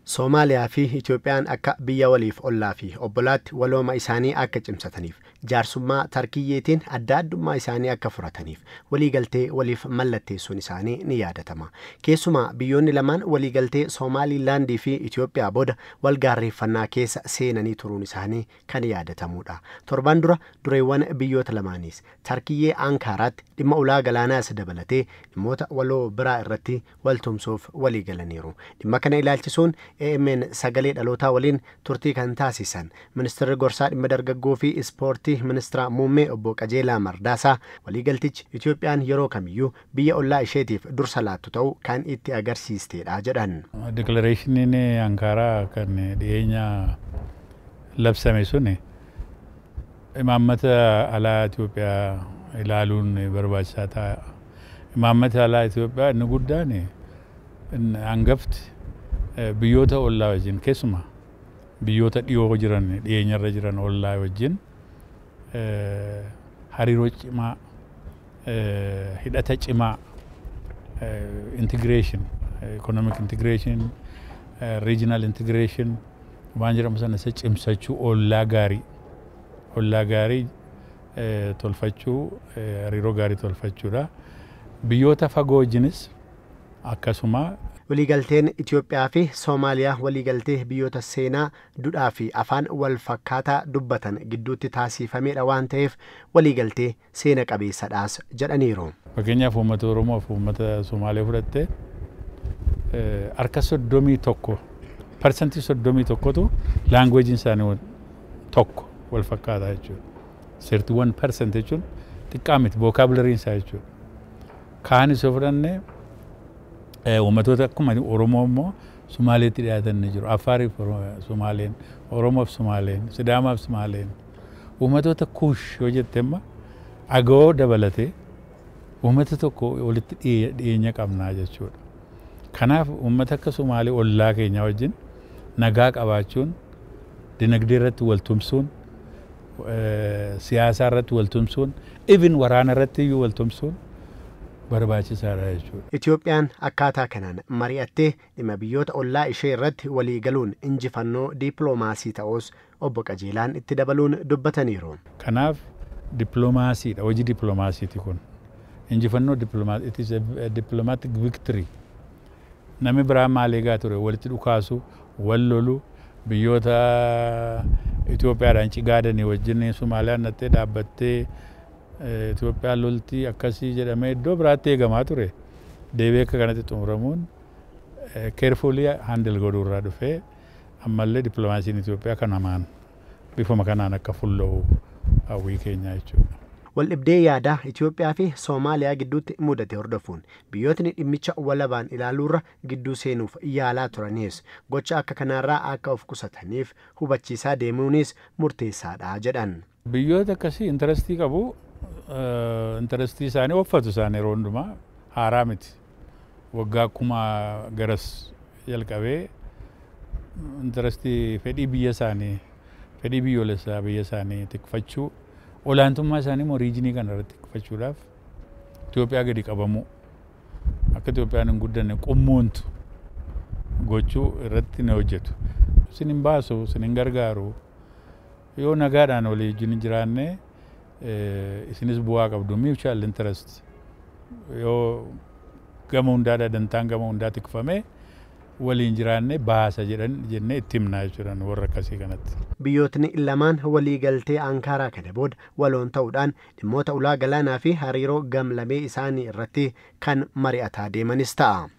Soomaaliyaa fi Itoophiyaan akka biyya waliif ollaa fi obbolaatti walooma isaanii akka cimsataniif, jaarsummaa Tarkiyyeetiin adda addummaa isaanii akka furataniif waliigaltee waliif mallatteessuun isaanii ni yaadatama. Keessumaa biyyoonni lamaan waliigaltee Soomaalilaandii fi Itoophiyaa booda wal gaarreeffannaa keessa seenanii turuun isaanii kan yaadatamudha. Torban dura dureewwan biyyoota lamaaniis Tarkiyyee Ankaaraatti dhimma ulaa galaanaas dabalatee dhimmoota waloo biraa irratti wal tumsuuf walii galaniiru. Dhimma kana ilaalchisuun AMN Sagalee Dhalootaa waliin turtii kan taasisan Ministeerri Gorsaa Dhimma Dargaggoo fi Ispoortii Ministeera Muummee Obbo Qajeelaa Mardaasaa, waliigaltichi Itoophiyaan yeroo kamiyyuu biyya ollaa isheetiif dursa laattu ta'uu kan itti agarsiisteedha jedhan. Declarationiin Ankaaraa kan dhiyeenya labsame sun imaammata alaa Itoophiyaa ilaaluun barbaachisaa ta'a. Imaammata alaa Itoophiyaa inni guddaan, hangafti, biyyoota ollaa wajjin, keessumaa biyyoota dhiyoo jiran, dhiyeenyarra jiran ollaa wajjin hariiroo cimaa, hidhata cimaa, integration, economic integration, regional integration waan jedhamu sana isa cimsachuu, ollaa gaarii tolfachuu, hariiroo gaarii tolfachuudha. Biyyoota fagoo wajjinis akkasuma. Waliigalteen Itoophiyaa fi Soomaaliyaa waliigaltee biyyoota seenaa, duudhaa fi afaan wal fakkaataa dubbatan gidduutti taasifamedha waan ta'eef waliigaltee seena qabeessadhaas jedhaniiru. Fakkeenyaaf, uummata Oromoo fi uummata Somaalee fudhattee, harka 31, 31%tu languageiin isaanii tokko, wal fakkaataa jechuudha. 31% jechuun xiqqaa miti, vocabularyiin isaa jechuudha. Kaanis yoo fudhanne, uummatoota akkuma Oromoo immoo Sumaaleetti dhiyaatan ni jiru. Affaariif Sumaaleen, Oromoof Sumaaleen, Sidaamaaf Sumaaleen. Uummatoota Kuush yoo jette immoo, Agawoo dabalatee uummata tokko walitti dhiyeenya qabnaa jechuudha. Kanaaf uummata akka Sumaalee ollaa keenya wajjin nagaa qabaachuun, dinagdee irratti wal tumsuun, siyaasaa irratti wal tumsuun, even waraana irratti iyyuu wal tumsuun barbaachisaadha jechuudha. Itoophiyaan akkaataa kanaan mari'attee dhimma biyyoota ollaa ishee irratti walii galuun injifannoo dippiloomaasii ta'us Obbo Qajeelaan itti dabaluun dubbataniiru. Kanaaf dippiloomaasiidha, hojii dippiloomaasiiti kun. Injifannoo dippiloomaasii, it is a diplomatic victory. Namni biraa maal eegaa ture? Walitti dhukaasu, wal lolu, biyyoota Itoophiyaadhaan cigaadanii wajjin Sumaaliyaan nattee dhaabbattee Itoophiyaan loltii akkasii jedhamee iddoo biraatti eegamaa ture. Deebi'ee akka kanatti xumuramuun carefully handle godhuu irraa dhufee, ammallee dippiloomaasiin Itoophiyaa kan hamaan bifuma kanaan akka fulla'u hawwii keenya jechuudha. Waldhibdee yaadaa Itoophiyaa fi Soomaaliyaa gidduutti mudate hordofuun biyyootni dhimmicha walabaan ilaaluurra gidduu seenuuf yaalaa turanis gocha akka kanaarraa akka of qusataniif hubachiisaa deemuunis murteessaadha jedhan. Biyyoota akkasii interestii qabu, interestii isaanii uffatu isaan yeroo hundumaa, haaraa miti. Waggaa kuma garas jalqabee interestii, fedhii biyya isaanii, fedhii biyyoolessaa biyya isaanii tikfachuu, olaantummaa isaanii immoo regionii kana irratti tikfachuudhaaf Itoophiyaa gadi qabamuu, akka Itoophiyaan hin guddanne qummuuntu gochuu irratti ni hojjetu. Isin hin baasu, isin hin gargaaru. Yoo nagaadhaan walii wajjin jiraanne isinis bu'aa qabdu, mutual interest, yoo gama hundaadha dantaan gama hundaa tikfame waliin jiraanne baasa jedhan jennee itti himnaa jechuudha warra akkasii kanatti. Biyyootni lamaan waliigaltee Ankaaraa kana booda waloon ta'uudhaan dhimmoota ulaa galaanaa fi hariiroo gamlamee isaanii irratti kan mari'ataa deemanis ta'a.